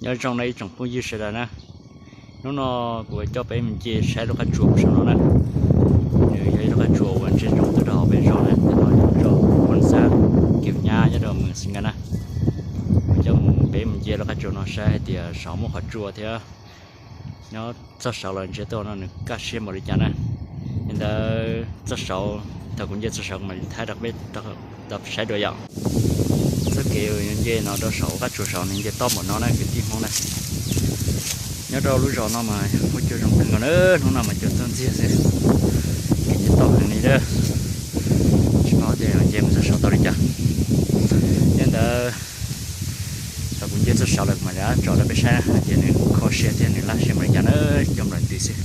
Nyob zoo na ib tsoom phooj ywg sawv daws na, hnub no kuv coj peb mus nce saib lub qab tsuas puag saum no na. Nws yog ib lub qab tsuas uas ntsia zoo tuaj rau hauv peb zos na, no yog zos Phooj Xab, Kiv Nyab nyob rau Moos Xees Kas na. Kuv coj mus, peb mus nce lub qab tsuas no saib hais tias saud muaj qhov tsua thiab nyob txog saud los ntsia tuaj no nws kaj siab npaum li cas na. Li ntawd txog saud, thaum kuv nce txog saud kuv mam li thaij rau peb tau saib dua yom. Txoj kev nce no rau saum qab tsuas saud nws nce toj npaum no na kwv tij Hmoob na. Nyob rau lub zos no mas muaj cua zoo kawg nkaus na, hnub no mas cua tuaj ntxiag xwb, kev nce toj heev li na. Tsis paub tias nce mus txog saud tau li cas. Li ntawd thaum kuv nce txog saud lawm kuv mam li tso rau peb saib na hais tias nws kho siab thiab nws laj siab npaum li cas na, coj mus lawm ntws xwb.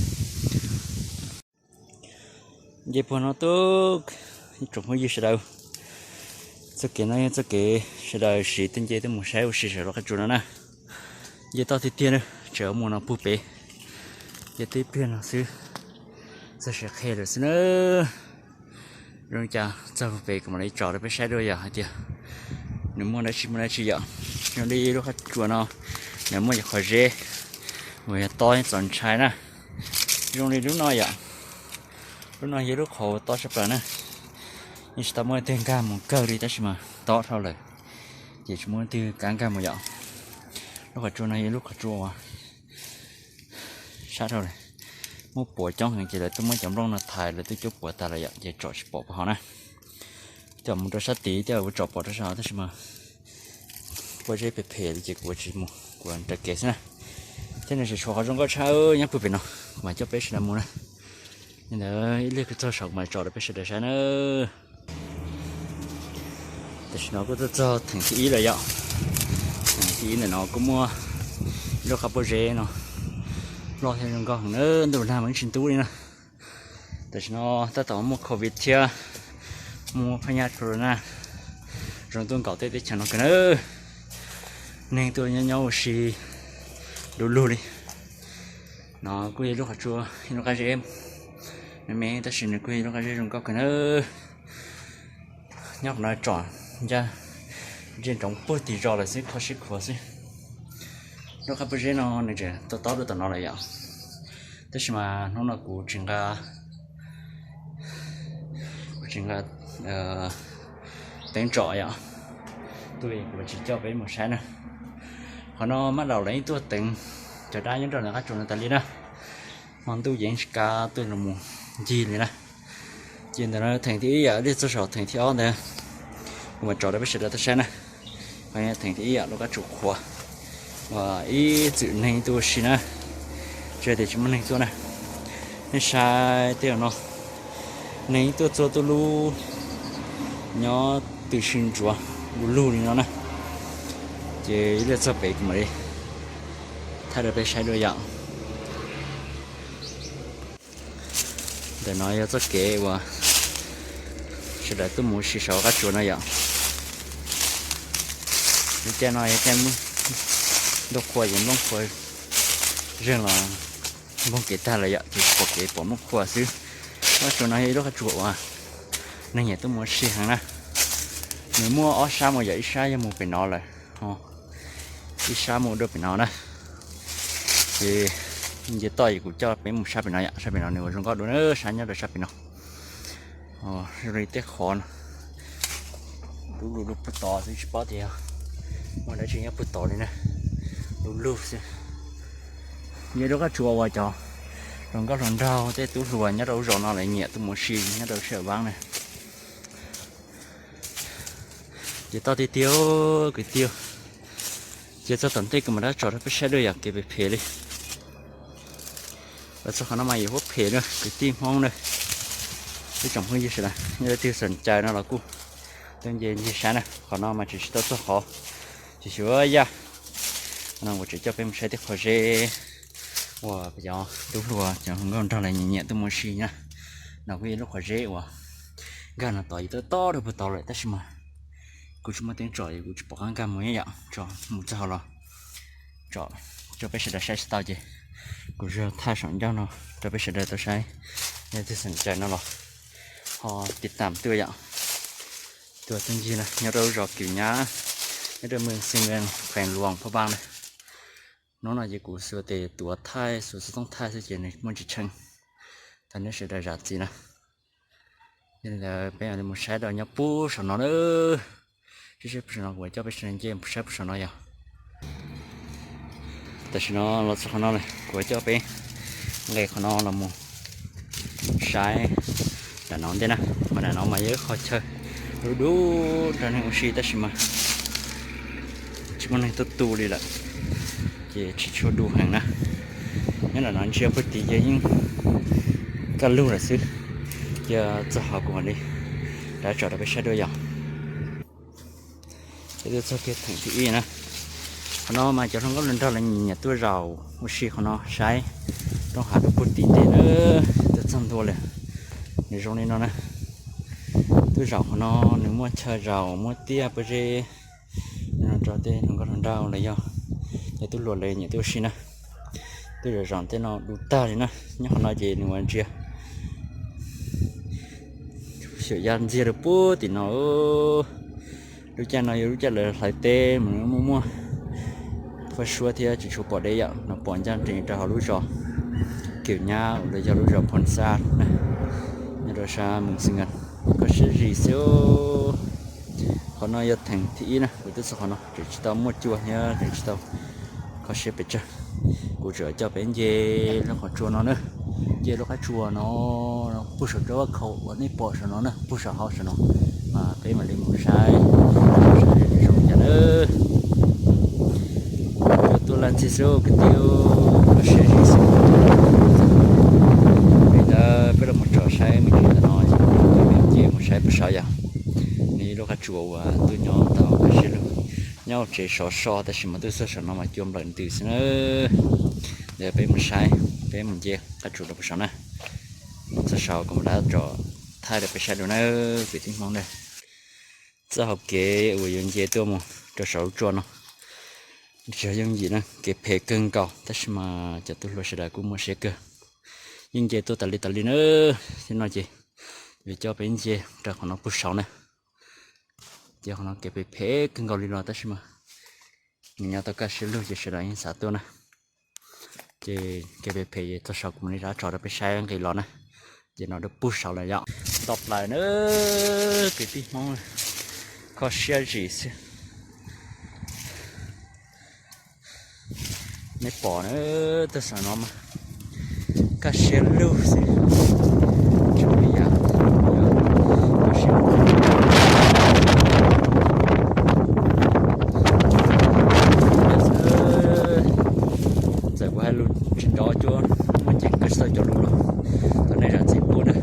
Nce puag no tuaj, ib tsoom phooj ywg sawv daws, txoj kev no yog txoj kev sawv daws siv tuaj nce tuaj mus saib ua si saum lub qab tsuas no na. Nce toj tiag tiag na, tseem mus no puag pem, nce tib pliag no xwb, txog siav qhe lawm xwb na. Zoo li cas txog puag pem kuv mam li tso rau peb saib dua yom hais tias nws muaj dab tsi muaj dab tsi yom. Zoo li lub qab tsuas no nws muaj cov qhov zeb uas yog tob txaus ntshai na. Zoo li lub no yom, lub no yog lub qhov tob tshaj plaws na. Yeej tsis tau muaj leej twg nkag mus kawg li tab sis mas tob dhau lawm, ces tsis muaj leej twg kav nkag mus yom. Lub qhov tsua no yog lub qhov tsua uas sab dhau lawm, muaj puas coob heev ces lawv twb muab cov nplooj no thaiv lawv twb cuab puas tas lawm yom, ces tsom tsis pom puag hauv na. Coj mus rau sab tid coj ua tsom pom rau sab hauv tab sis mas pob zeb phem phem li ces kuv tsis mus, kuv raws kev xwb na. Thiab nws tseem tshuav qhov zoo nkauj tshaj nyob puag pem no, kuv mam coj peb sawv daws mus na. Li ntawd ib pliag kuv txog saud kuv mam tso rau peb sawv daws saib na. Tam sim no kuj tuaj txog theem thib ib lawm yom. Theem thib ib ntawm no kuj muaj ib lub qab pob zeb no loj thiab zoo nkauj heev na, ntuj nag mas yeej tsis ntub li na. Tam sim no tab tom muaj covid thiab muaj phab nyaj corona zoo tuaj nkaum tej teb chaws no kawg na. Neeg tuaj nyob nyob ua si du lug li. No kuj yog lub qhov tsua, ib lub qab zeb me me tab sis nws kuj yog lub qab zeb zoo nkauj kawg na. Nyob qhov no tsom ncaj ntsej nroov puag tim zos lawm xwb, kho siab khuav xwb. Lub qab pob zeb no nws tseem tob tob rau tom no lawm yom. Tab sis mas hnub no kuv tsis nqa, kuv tsis nqa teev tsom yom, tuaj kuv tsis coj peb mus saib na. Qhov no maj daum lawv yeej tuaj teev cov dab nyob rau ntawm qab tsuas no tas li na. Hmo ntuj ces yeej tsis kav tuaj los mus ncig li na. Ces ntawm no theem thib ib yom, ib pliag txog saum theem thib ob ntawd kuv mam tso rau peb sawv daws tau saib na. Qhov no theem thib ib yom, lub qab tsuas qhuav uas ib txwm neeg tuaj ua si na, tsis hais tias tsis muaj neeg tuaj na. Nej saib tej no, neeg tuaj txog tuaj lub, nyob tw si ntsuav du lug li no na. Ces ib pliag txog pem kuv mam li thaij rau peb saib dua yom. Ntawm no yog txoj kev uas sawv daws tuaj mus ua si saum qab tsuas no yom. Lub caij no yog caij ntuj qhua ces nplooj qhua zeeg los npoog kev tag lawm yom, ces pom kev pom nplooj qhua xwb. Qab tsuas no yog ib lub qab tsuas uas neeg nyiam tuaj mus ua si heev na. Nws muaj ob sab mus yom, ib sab yog mus pem no lawm, ib sab mus dua pem no na. Ces nce toj es kuv coj peb mus sab pem no yom, sab pem no nws ua zoo nkauj dua na, sab nyob rau sab pem no. Zoo li tej qhov no du lug lug puag tod xwb, tsis paub tias muaj dab tsi nyob puag tod li na, du lug xwb. Yog lub qab tsuas uas cov hluas nkauj hluas nraug tej tub hluas nyob rau lub zos no lawv nyiam tuaj mus ua si nyob rau sij hawm vab na. Ces toj tiag tiag kwv tij, ces txog tom ntej kuv mam rov tso rau peb saib dua yom, kev phem phem li. Los txog qhov no mas yog huab phem na kwv tij Hmoob na. Ib tsoom phooj ywg sawv daws yog leej twg xom cai no los kuj tuaj nce ncig saib na, qhov no mas tseem tsis tau txog qhov, tseem xyuas yaj. Qhov no kuv tseem coj peb mus saib tej qhov zeb uas cov tub hluas cov hluas nkauj nraug lawv nyiam nyiam tuaj mus ua si na. No kuj yog lub qhov zeb uas nkag no tod yus twb tob rau puag tod lawm tab sis mas kuv tsis muaj teeb tsom es kuv tsis pom qab nkag mus yom, tso mus txog hauv los tso rau peb sawv daws saib tsis tau ces kuv tsuas thaij saum ncauj no rau peb sawv daws tau saib. Yog leej twg xom cai no los ho tiv tam tuaj yom. Tuaj txog ncig na, nyob rau lub zos Kiv Nyab, nyob rau moos Xees Kas, khees Luas Phab Npas na. Hnub no ces kuv xuas tes tuav thaij, xuas xov tooj thaij xwb ces nws muaj tsis tsheej. Thov nej sawv daws zam txim na. Yog li ntawd peb mam li mus saib dua nyob puag saum no na. Seb seb puag saum no, kuv coj peb sawv daws nce mus saib puag saum no yog. Tam sim no los txog qhov no lawm, kuv coj peb nqes qhov no los mus saib nram no ntej na. Mas nram no mas yog ib qho chaw du du nrog neeg ua si tab sis mas tsis muaj neeg tuaj tu li lawm, ces tsis tshua du heev na. Nyob nram no ntsia puag tid ces yeej kaj lug lawm xwb. Ces txog hauv kuv mam li rov tsom rau peb saib dua yom. Ces twb txog kiag theem thib ib na. Qhov no mas cov hluas nkauj hluas nraug lawv nyiam tuaj zaum ua si qhov no saib rooj hav rau puag tim ntej na. Twb txog ntua lawm, nws zoo li no na. Tuaj zaum qhov no nws muaj chaw zaum, muaj tiaj pob zeb no rau tej hluas nkauj hluas nraug los yog cov tub hluas lawv nyiam tuaj ua si na. Tuaj zaum zaum tej no du tag li na. Nyob qhov no ces nws ua ntsia xyuam ya ntxiag rau puag tim no. Lub caij no yog lub caij lawv hlawv teb mas muaj muaj qhov suab thiab tsis tshua pom deb yom, no pom ncaj ncees rau hauv lub zos Kium Nyab uas los yog lub zos Phoo Xab na, nyob rau sab Moos Xi Nkas. Kho siab zim xwb. Qhov no yog theem thib ib na, kuv twb txog qhov no tseem tsis tau muaj cua thiab tseem tsis tau kho siab pes tsawg. Kuv tseem coj peb nce lub qhov tsua no na, nce lub qab tsua no puag saum rau vaj khaum uas nej pom saum no na, puag saum hauv saum no. Mas peb mam li mus saib zoo cas na. Cua tuaj laj ntxig xwb kwv tij, kho siab zim xwb. Li ntawd peb los mus tsom saib me ntsis ntawm no, ces mus saib puag saud yog nws ib lub qab tsua uas twb nyob tau kaj siab lug, nyob hauv tsev sov so tab sis mas twb txog saum no mas cua nplawm ntws xwb na. Ntawd peb mus saib, peb mus nce qab tsua rau puag saud na. Txog saud kuv mam rov tsom thaij rau peb saib dua na, kwv tij Hmoob na. Txoj hauv kev uas yuav nce tuaj mus rau saum lub tsua no, tsis yog yooj yim na, kev phem kawg nkaus tab sis mas cov tub hluas sawv daws kuj muaj siab kawg, yeej nce tuaj tas li tas li na. Thiab no ces yuav coj peb nce rau qhov no puag saud na. Ces qhov no kev phem phem kawg nkaus li los tab sis mas nws nyob tau kaj siab lug ces sawv daws yeej xav tuaj na. Ces kev phem phem ces txog saud kuv mam li rov tsom rau peb saib nqis los na. Ces no rau puag saud lawm yom. Ntau plaws na, kwv tij Hmoob, kho siab zim xwb. Nej pom na, tuaj saum no mas kaj siab lug xwb. Tsis muaj ib yam, kaj siab lug. Txawm kuv hais lus tsis nrov cuab, muaj ncees kawg tsis tau cov lus los thov nej zam txim pub na.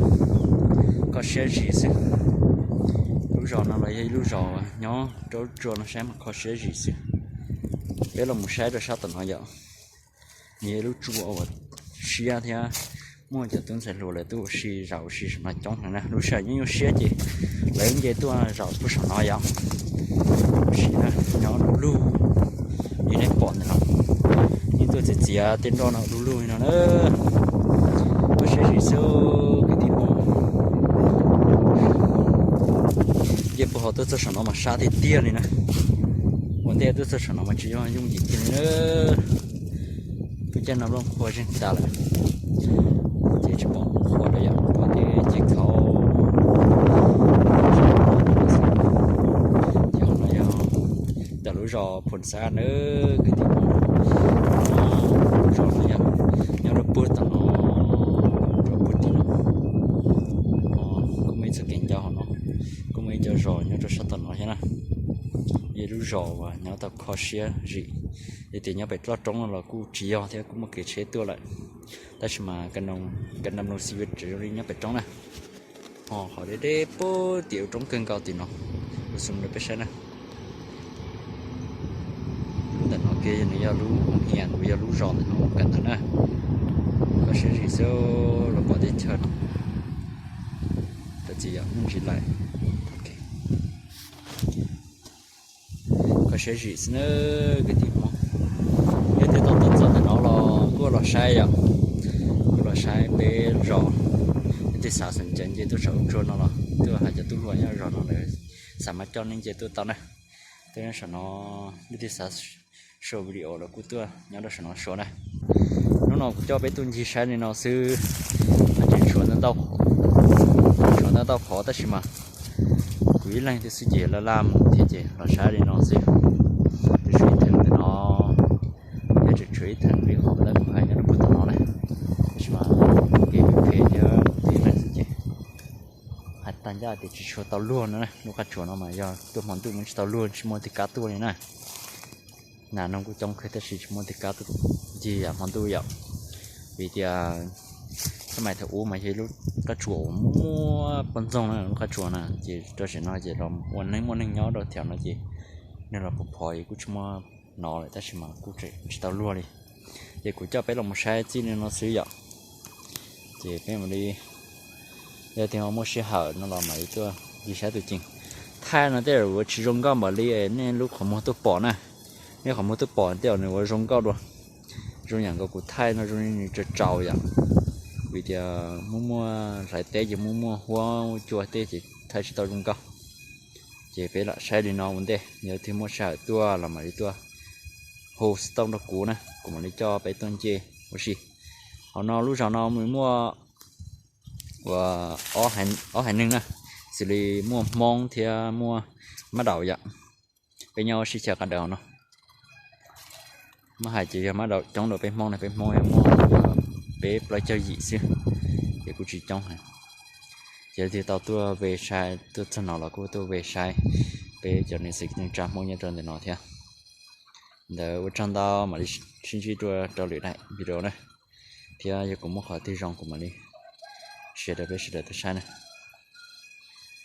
Kho siab zim xwb. Lub zos no los yog ib lub zos nyob rau lub tsua no saib mas kho siab zim xwb. Peb los mus saib rau sab tom no yom. Nws yog lub tsua uas siab thiab muaj cov tub ntxhais hluas lawv tuaj ua si zaum ua si saum no coob heev na. Lub sij hawm nyuaj nyuaj siab ces lawv nce tuaj zaum puag saum no yom. Ua si na, nyob du lug li nej pom ntawm no, yeej tuaj txiav txiav tej nroj no du lug li no na. Kho siab zim xwb kwv tij Hmoob. Nce puag hauv tuaj txog saum no mas sab tiag tiag li na. Ua ntej tuaj txog saum no mas tsis yog yooj yim kiag li na. Lub caij no nplooj qhuav zeeg tas lawm, ces tsis pom qhuav lawm yom, pom tej ceg khaub. Ces qhov no yog ntawm lub zos Phoo Xab na, kwv tij Hmoob. Lub zos no yog nyob rau puag tom no, rau puag tim no. Kuj muaj ib txoj kev ncau hauv no, kuj muaj ib co zos nyob rau sab tom no thiab na. Yog lub zos uas nyob tau kho siab zim, yog tias nyob pem toj roob no los kuj tsis yog thiab, kuj muaj kev tsheb tuaj lawm. Tab sis mas ka nam lus xi vi tseem zoo li nyob pem roob na. Ho qhov deb deb puag tim ub roob kawg nkaus tim no, kuv zoom rau peb saib na. Lub ntawm no kiag nws yog lub hiam, nws yog lub zos ntawm no mus kawm ntawv na. Kho siab zim xwb los pom teb chaws no. Tam txiv yog ntsis lawm. Kho siab zim xwb na kwv tij Hmoob. Yog tias tau tuaj txog ntawm no los kuj los saib yom, kuj los saib peb zos. Leej twg xav xom cav nce tuaj saum lub tsua no los tuaj hais cov tub hluas nyob zos no lawv xav mas coj nej nce tuaj tau na. Tuaj nyob saum no leej twg xav sau video los kuj tuaj nyob rau saum no sau na. Hnub no kuv coj peb tuaj ncig saib li no xwb, tseem tshuav ntau, tshuav ntau ntau qhov tab sis mas kuv ib leeg thiab xwb ces laj laj mus thiab ces los saib li no xwb. Tseem tshuav ib theem ntawm no, thiab tseem tshuav ib theem li qhov kuv hais nyob rau puag tom no na, tab sis mas kev phem thiab ib leeg xwb ces hais tag ncaj tias tsis tshua tau luag no na. Lub qab tsuas no mas yog tuaj hmo ntuj mas tsis tau luag, tsis muaj tig kab tuaj li na. Nas noog kuj coob kawg tab sis tsis muaj tig kab tuaj ncig yam hmo ntuj yom. Vim tias xab mais thaum ub mas yog ib lub qab tsuas uas muaj muaj poj ntxoog na, lub qab tsuas na ces rau zaum no ces los ua neej muaj neeg nyob rau thiab no ces neeg los phov phov es kuj tsis muaj no lawm tab sis mas kuj tseem tsis tau luag li. Ces kuv coj peb los mus saib txij li no xwb yom. Ces peb mam li, yog tias muaj sij hawm no los mam li tuaj ncig saib tus cees. Thaij no tej zaum yuav tsis zoo nkauj npaum li nej lub qhov muag tuaj pom na. Nej qhov muag tuaj pom tej zaum nws yuav zoo nkauj dua, zoo yam nkaus kuv thaij no zoo li nws tsaus tsaus yom. Vim tias muaj muaj hlais teb ces muaj muaj huab cua tej ces thaij tsis tau zoo nkauj. Ces peb lam saib li no ua ntej, yog tias muaj sij hawm tuaj los mam li tuaj hu xov tooj rau kuv na, kuv mam li coj peb tuaj nce ua si. Hauv no lub zos no nws muaj ua ob haiv neeg na, xws li muaj Hmoob thiab muaj Mab Daum yom. Peb nyob sib chaws qab dawm hauv no. Muab hais ces yog Mab Daum coob dua peb Hmoob na, peb Hmoob yog muaj peb plaub caug yim xwb, ces kuj tsis coob heev. Ces leej twg tau tuaj ve saib, tuaj txog no los kuj tuaj ve saib peb cov neeg tsa Hmoob nyob rau ntawm no thiab. Ntawd ua tsaug ntau, mam li sib ntsib dua rau lwm daim video na, thiab yog kuv muaj qhov twg zoo kuv mam li share rau peb sawv daws tau saib na.